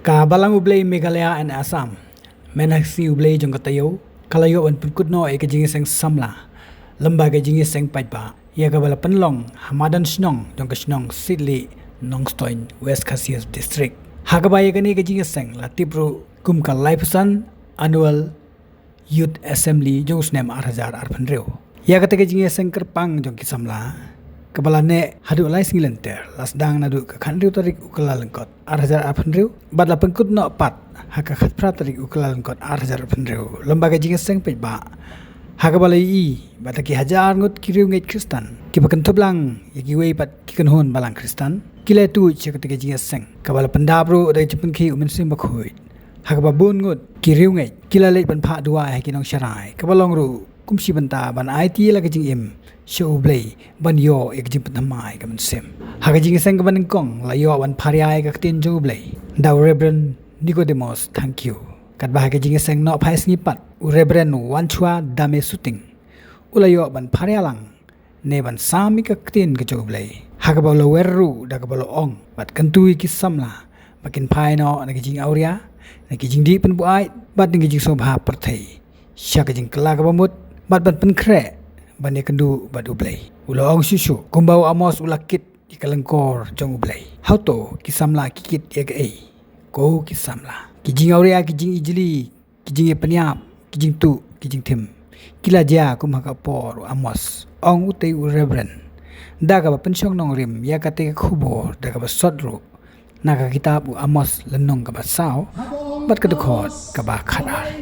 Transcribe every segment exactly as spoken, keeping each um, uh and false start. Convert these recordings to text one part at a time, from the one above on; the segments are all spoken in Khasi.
Ka Balang U Blei Meghalaya and Assam, mynhynnin U Blei jong ka taïew, ka la ïoh ban pynkut noh ïa ka jingïaseng samla lem bad ka jingïaseng paidbah, ïa kaba la pynlong ha madan shnong jong ka shnong Sitli, Nongstoiñ, West Khasi Hills District. Ha kaba ïa kane ka jingïaseng la tip ruh kum ka laiphew san Annual Youth Assembly jong u snem ar hajar arphew hynriew. Ïa kata ka jingïaseng kyrpang jong ki samla, kaba la neh haduh lai sngi lynter, la sdang naduh ka khathynriew tarik u Kyllalyngkot ar hajar arphew hynriew, bad la pynkut noh pat ha ka khatphra tarik u Kyllalyngkot ar hajar arphew hynriew lem bad ka jingïaseng paidbah, ha kaba la ïohi ba da ki hajar ngut ki riewngeit Khristan kiba kynthup lang ïa kiwei pat ki kynhun balang Khristan, ki la tuid sha kata ka jingïaseng, kaba la pyndap ruh da ka jingpynkhuid u Mynsiem Bakhuid. Ha kaba bun ngut ki riewngeit ki la leit ban phah duwai ha ki nongsharai, kaba long ruh kum shi bynta ban aiti la ka jingim sha U Blei, ban ïoh ïa ka jingpynthymmai ka mynsiem. Ha ka jingïaseng kaba nyngkong la ïoh ban pharia ïa ka ktien jong U Blei da u Reverend Nicodemus Thangkhiew. Katba ha ka jingïaseng nohphai sngi pat, u Reverend Wanchua Dame Suting u la ïoh ban pharia lang ne ban sam ïa ka ktien ka jong U Blei. Ha kaba u la wer ruh da kaba la ong bad kyntu ïa ki samla ba kin phai noh na ka jingawria, na ka jingdih pynbuaid bad na ka jingsngewbha pyrthei, sha ka jingkylla kaba mut, bad ban pynkhreh ban ïakynduh bad U Blei. U la ong shuh shuh, kumba u Amos u la kit ïa ka lyngkor jong U Blei, hato ki samla ki kit ïa kaei? Ko ki samla, ki jingawria, ki jingijli, ki jingïapynïap, ki jingtuh, ki jingthim, ki la jia kum ha ka por u Amos, ong utei u Reverend, da kaba pynshong nongrim ïa katei ka khubor da kaba sot ruh na ka kitab u Amos lynnong kaba saw bad ka dkhot kaba khatar.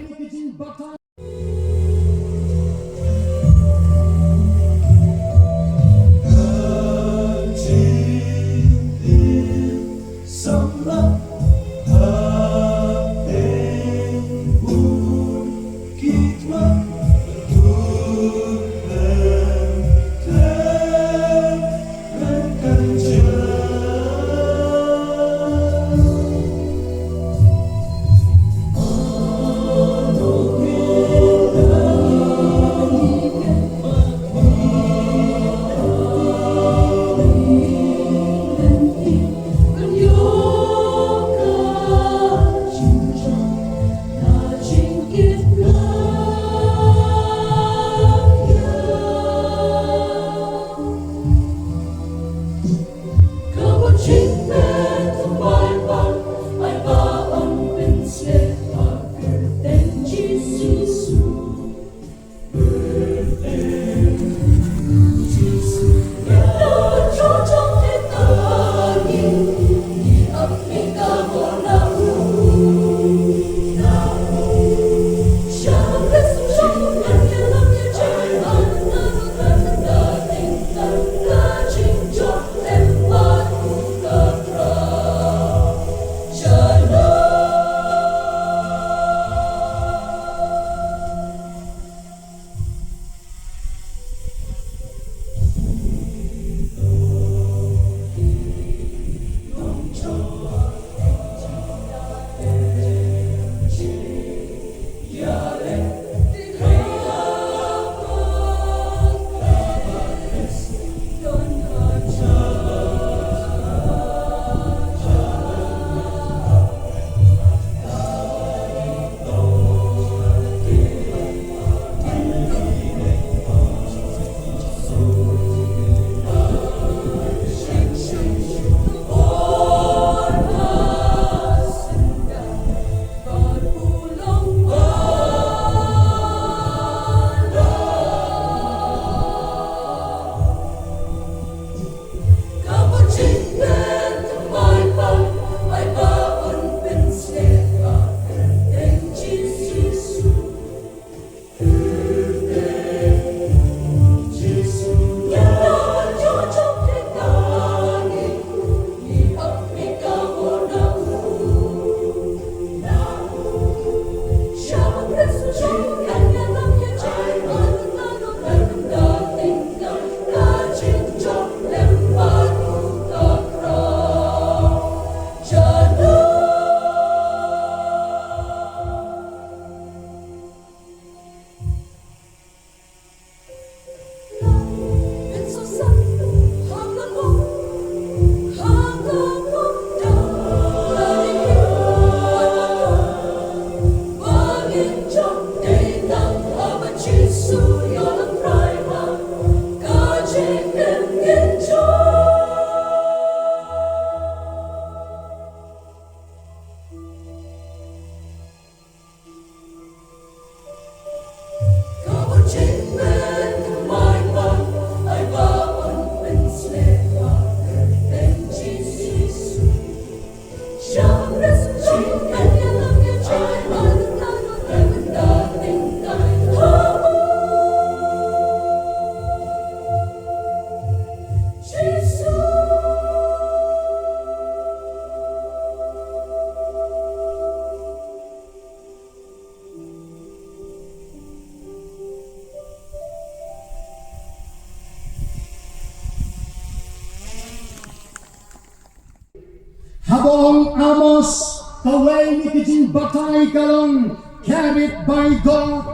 Kawei na ki jingbatai ka long carried by God,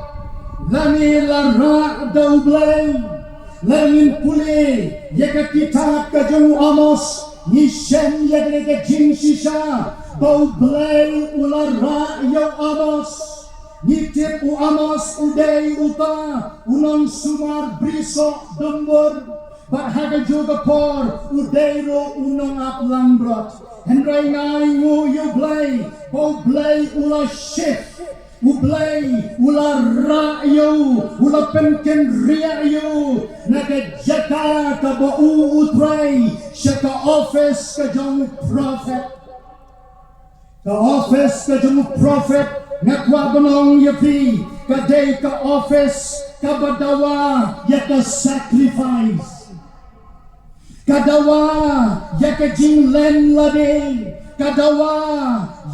lane la rah da U Blei. Lada ngin pule ïa ka kitab ka jong u Amos, ngi shem ïa kane ka jingshisha ba U Blei u la rah ïa u Amos. Ngi tip u Amos u dei uta u nongsumar brisoh dumbur, bad ha kajuh ka por u dei ruh u nongap langbrot. Hynrei nga ainguh ïa U Blei ba U Blei u la shift, U Blei u la rah ïa u, u la pynkynriah ïa u na ka jaka kaba u u trei sha ka office ka jong u prophet. Ka office ka jong u prophet, nga kwah ban ong ïa phi, ka dei ka office kaba dawa ïa ka sacrifice. Ka dawa ïa ka jinglen lade, ka dawa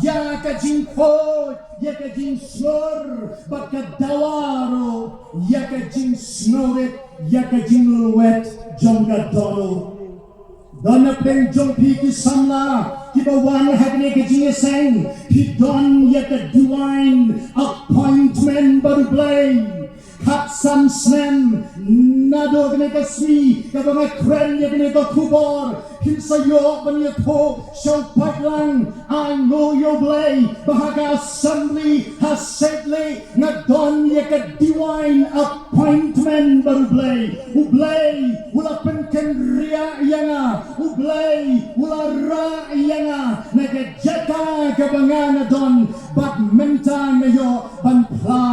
ïa ka jingkhuid, ïa ka jingsngur, bad ka dawa ruh ïa ka jingsngewrit, ïa ka jinglwet jong ka dohnud. Don na pdeng jong phi ki samla kiba wan ha kane ka jingïaseng, phi don ïa ka divine appointment bad U Blei. Khatsan snem naduh kane ka sngi kaba nga kren ïa kane ka khubor, phin sa ïoh ban ïathuh sha u paidlang, ainguh ïa U Blei ba ha ka assembly ha Saitleh nga don ïa ka divine appointment bad U Blei. U Blei u la pynkynriah ïa nga, U Blei u la rah ïa nga na ka jaka kaba nga nga don, bad mynta nga ïoh ban phla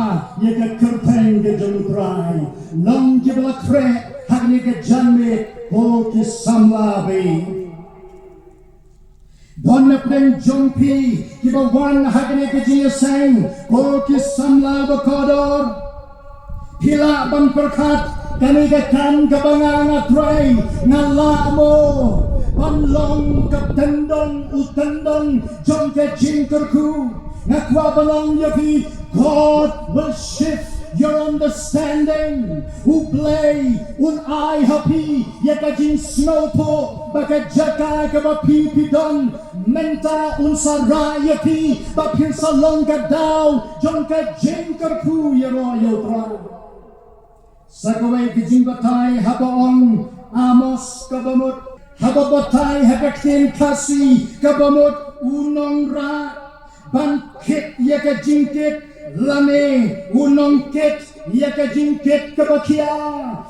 ïa ka kyrteng ka jong U Trai. Long kiba la khreh ha kane ka janmiet, ko ki samla baieit. Don na pdeng jong phi kiba wan ha kane ka jingïaseng, ko ki samla ba kordor. Phi lah ban pyrkhat, kane ka kam kaba nga nga trei, nga lah mo ban long ka tendong u tendong jong ka jingkyrkhu? Nga kwah ban ong ïa phi, God will shift your understanding. U Blei un ai ha phi ïa ka jingsngewthuh ba ka jaka kaba phi phi don mynta un sa rah ïa phi ba phin sa long ka daw jong ka jingkyrkhu ïaroh ïa U Trai. Sa kawei ka jingbatai haba ong Amos kaba mut, haba batai ha ka ktien Khasi kaba mut u nongrah ban kit ïa ka jingkit, lane u nongkit ïa ka jingkit kaba khia.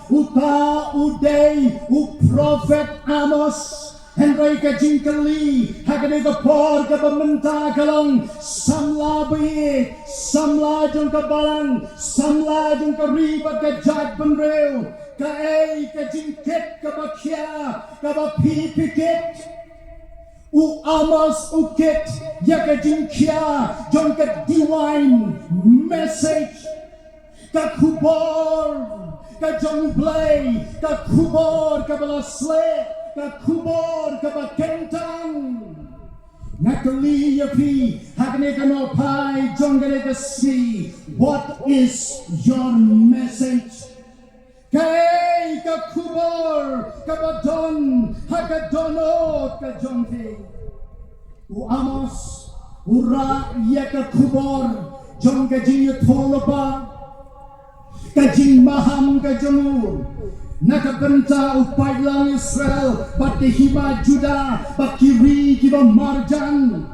Uta u dei u prophet Amos. Hynrei ka jingkylli ha kane ka por kaba mynta ka long, samla baieit, samla jong ka balang, samla jong ka ri bad ka jaitbynriew, kaei ka jingkit kaba khia kaba phi phi kit? U Amos u kit ïa ka jingkhia jong ka divine message. Ka khubor ka jong U Blei, ka khubor kaba la sleh, ka khubor kaba kyntang. Nga kylli ïa phi ha kane ka nohphai jong kane ka sngi, what is your message? Kaei ka khubor kaba don ha ka dohnud ka jong phi? U Amos u rah ïa ka khubor jong ka jingïathuhlypa, ka jingmaham ka jong u na ka bynta u paidlang Israel bad ka hima Judah bad ki ri kiba marjan.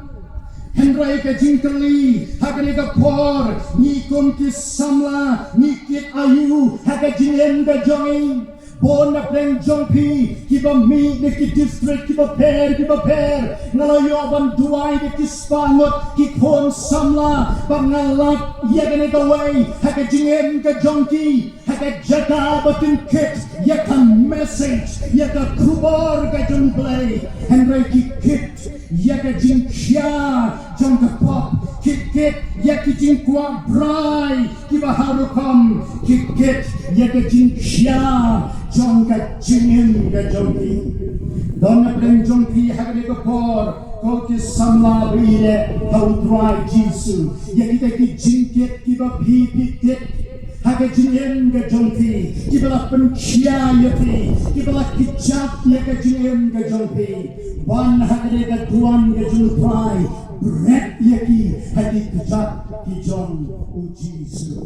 Hynrei ka jingkylli ha kane ka por, ngi kum ki samla ngi kit aïu ha ka jingim ka jong ngi? Bun na pdeng jong phi kiba mih na ki district kiba pher kiba pher, nga la ïoh ban duwai da ki spah ngut ki khun samla, bad nga lap ïa kane kawei ha ka jingim ka jong ki, ha ka jaka ba kin kit ïa ka message, ïa ka khubor ka jong U Blei, hynrei ki kit ïa ka jingkhia jong ka pop, ki kit ïa ki jingkwah brai kiba ha rukom, ki kit ïa ka jingkhia jong ka jingim ka jong ki. Don na pdeng jong phi ha kane ka por, ko ki samla baieit ha U Trai Jisu, ïa kita ki jingkit kiba phi phi kit ha ka jingim ka jong phi, kiba la pynkhia ïa phi, kiba la kjat ïa ka jingim ka jong phi. Wan ha kane ka duwan ka jong U Trai, bret ïa ki ha ki kjat ki jong u Jisu.